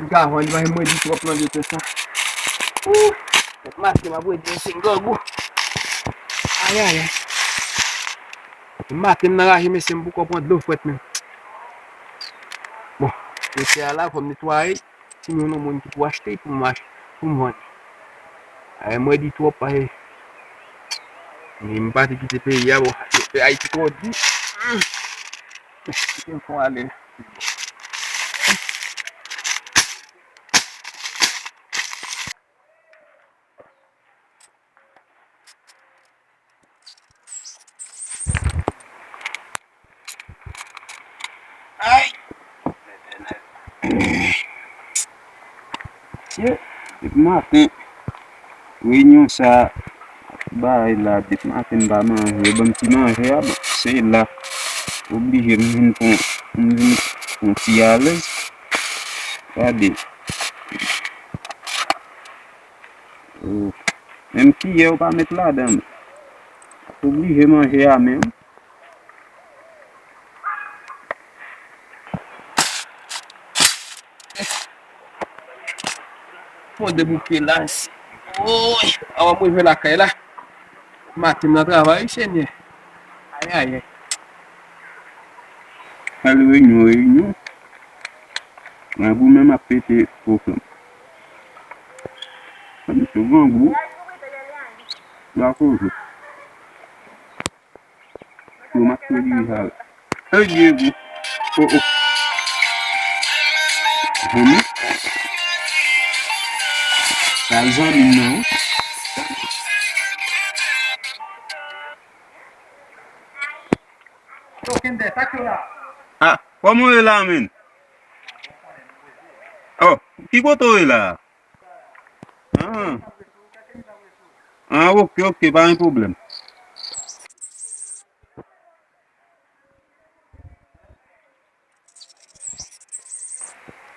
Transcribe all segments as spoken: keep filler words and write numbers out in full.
M ka vann li, mwen di twòp nan vye tè sa. Ou, tèt mache m ap redi yon seng grangou. Ayayay. Maten m nan raje, mesye, m poko pran dlo frèt menm. Bon, mesye a la, fò m netwaye. Si m jwenn yon moun ki pou achte, pou m achte, pou m vann. Ay, mwen di twòp, ay. Men m pa te kite peyi a, bon, Ayiti twò di. Kite m fon ale. Ay! Mesye, depi maten, reyinyon sa, bay la, depi maten m pa manje, yo ban m ti manje a, bon, se la, oblije m vin pran, m vin pran ti alèz. Gade. Oh. Menm kiyè yo pa met ladan. Oblije manje a men wi. Fò debouke la. Woy, avan m rive lakay la. Maten m nan travay, wi, Senyè. Ayayay. Al reyinyon, reyinyon. Grangou menm ap pete pwoblèm. Sa misye grangou. Ba koze. Yo m ap fè dirije avè. Ey, Diego. Oh, oh. Zanmi. Sa zanmi m nan, wi. Ah, kòman w ye la, menn? Oh, ki kote w ye la? Ah. Ah, ok, ok, pa gen pwoblèm.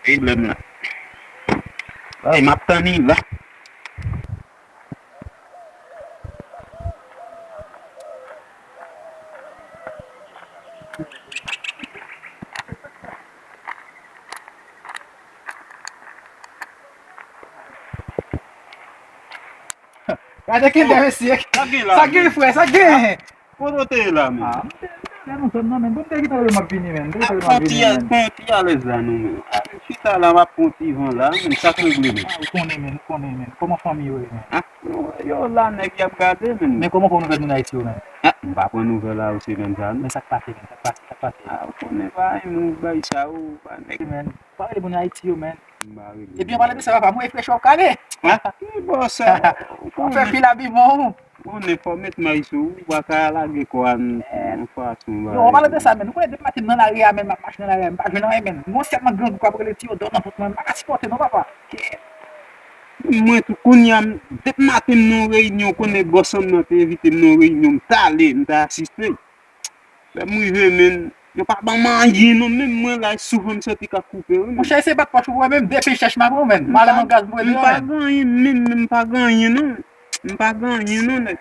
Pwoblèm la. Ay, m ap tann li la. Gade Kentè, mesye. Sa gen la, sa gen, frè, sa gen. Kote w te ye la, menm? Ah, m te, m te nan zòn nan, menm. Bon, m te gentan wè m ap vini, menm. M te gentan wè m ap vini, menm. Pran ti alèz la, non, menm. Ah, chita la, m ap pran ti van la, menm. Sa k regle, menm? Ah, ou konnen, menm, ou konnen, menm. Kòman fanmi yo ye, menm? Ah, yo la, nèg y ap gade, menm. Men kòman w pran nouvèl moun Ayiti yo, menm? Ah, m pa pran nouvèl a yo semèn sa, non. Men sa k pase, menm? Sa k pase, sa k pase? Ah, ou konnen pa, menm, ou bay sa, ou pa nèg. Men, pa rele moun Ayiti yo, menm. M pa rele. Epi, an palan de sa, papa, mwen e frèch w ap kale. Ah, ki bò sa? W ap fè fil abiman w. Bon, men fò met may sou ou, ou pa ka lage kò a n, yon fason. Non, an palan de sa, menm, ou konnen depi maten m nan lari a, menm, m ap mache nan lari a, m pa jwenn anyen, menm. M gon sèlman grangou k ap rele ti odò nan vant mwen, m pa ka sipòte non, papa. Mwen tou, kounye a, m, depi maten m nan reyinyon, ou konnen bòs an m nan te envite m nan reyinyon, m t ale, m t asiste. Lè m rive, menm, yo pa ban m anyen non, menm mwen la, soufri m santi k ap koupe, wi, menm. Monchè, se bat pòch ou wè, menm de pil chèch m ap pran, menm. Malè m an gaz m rete yo, menm. M pa gen anyen, menm, menm, m pa gen anyen non. M pa gen anyen non, nèg.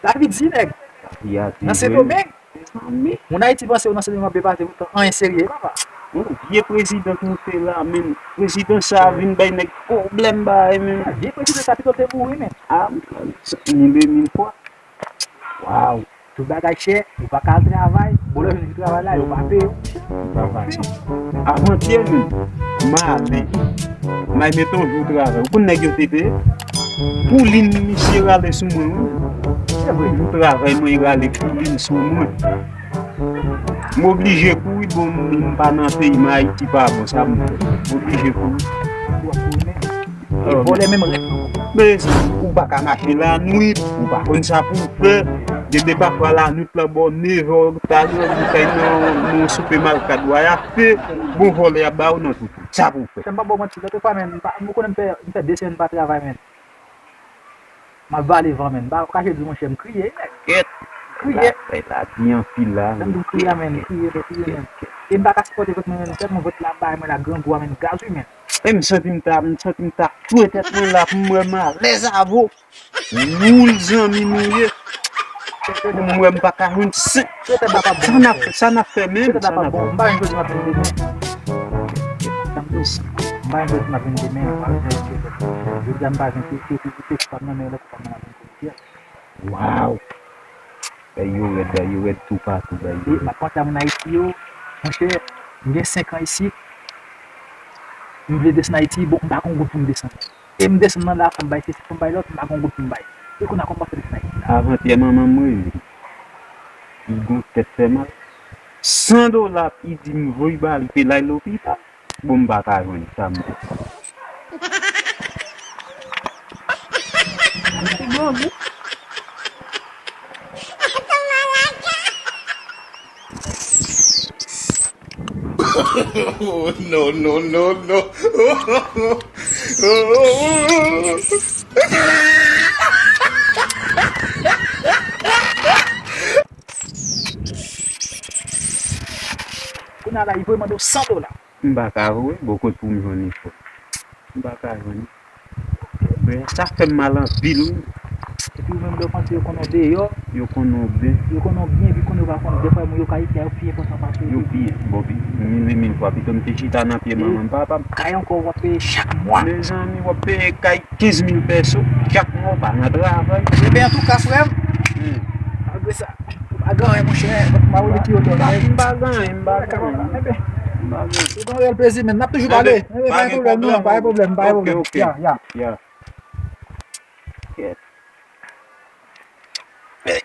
Lavi di, nèg. Lavi a di, nan Sendomeng. Mezanmi. Moun Ayiti panse yo nan Sendomeng ap depase poutan anyen serye, papa. Yon vye prezidan k moute la, menm. Prezidan sa a vin bay nèg pwoblèm, bay, menm. Vye prezidan sa pito l te mouri, menm. Ah, m, m, mil e mil fwa. Waw, tout bagay chè, ou pa ka al travay, bon lè w jwenn travay la, yo pa peye w. Travay. Avantyè menm, m ale, m al mete yon jou travay. Ou konn nèg yo te peye? Poulin misye rale sou mwen, wi. Se vre. Jou travay mwen, li rale poulin sou mwen. M oblije kouri, bon, m, m pa nan peyi m, Ayiti pa bon, sa m fè? M oblije kouri. Ou ap kouri menm? E vòlè menm rèd non. Men ou pa ka mache lannuit, ou pa konn sa pou w fè. Gen de pafwa lannuit lan bò nevè, ou ta rive kay nan, nan soupe malkad w a achte, bon vòlè ap ba ou nan toutou. Sa pou w fè? Frè m, m pa ba w manti, lòt fwa menm, m pa, m konnen m fè, m fè de semèn m pa travay menm. M ap vale van menm, m pa kache di w monchè, m kriye, nèg. Kèt. Kriye. Bagay la di anpil la, menm. Jan m di w kriye a menm, kriye, kriye menm. E m pa ka sipòte vant mwen menm, tèlman vant la bay mwen la grangou a menm, gaz wi menm. E m santi m ta, m santi m ta twe tèt mwen la pou m wè m alèz avè w. Woul zanmi nou ye. Pou m wè m pa ka jwenn sen. Sa n ap, sa n ap fè menm, sa n ap fè. M pa jwenn jodi m ap vin demen. Yo, m pa gen kòb m ap jwenn demen, m pa gen kòb. Jodi a m pa jwenn, se, se, se, se tèks pa m nan men, lè kòb pa m nan men, m ap jwenn kòb. Waw! Bagay yo rèd, bagay yo rèd toupatou, bagay yo rèd. M ap panse a moun Ayiti yo, monchè, m gen senk an isit, m vle desann Ayiti, bon, m pa gen yon goud pou m desann. E m desann nan la, fò m bay sesi, fò m bay lòt, m pa gen yon goud pou m bay. E kounye a kòman m ap fè desann Ayiti la? Avantyè manman m rele. Li gon tèt fè mal. San dola, li di m voye ba li, pe l al lopital. Bon, m pa ka jwenn sa, m di. Oh, no, no, no, no. Kounye a la, li voye mande w san dola. M pa ka voye, bon, kot pou m jwenn li fò. M pa ka jwenn li. Sa fè m mal anpil, wi. Epi ou menm lè w panse yo konnen w deyò. Yo konnen w byen. Yo konnen w byen, epi konnen yo pa konnen. Dèfwa moun yo ka isi a, yo pi enpòtan pase w. Yo pi, bon, pi, mil e mil fwa, pito m te chita nan pye manman m, papa m. Kay ankò w ap peye chak mwa. Mezanmi, w ap peye kay kenz mil pèso chak mwa, w pa nan travay. Ebyen, antouka, frè m, malgre sa, ou pa gen anyen, monchè, m pa wè ki yo dòmi. M pa gen anyen, m pa gen anyen. Ebyen, m pa gen anyen. Se te yon reyèl plezi, men n ap toujou pale. Ebyen, pa gen pwoblèm, non, pa gen pwoblèm, pa gen pwoblèm. Ok, ok. Ya, ya. Ya. Hey.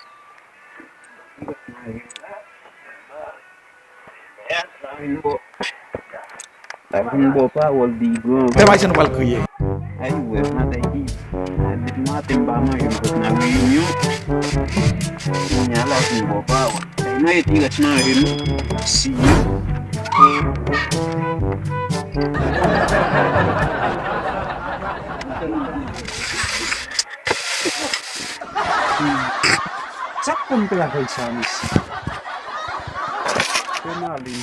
Sa vin bò. Sa vin bò pawòl di gran. Pè Mayisyèn pral kriye. Ay, wè, maten ki, depi maten m pa manje, m sot nan reyinyon. Kounye a la vin bò pawòl. Ay, mwen ret, li rès manje m. Si. Sa k konn travay sa, mesye? Fè m ale.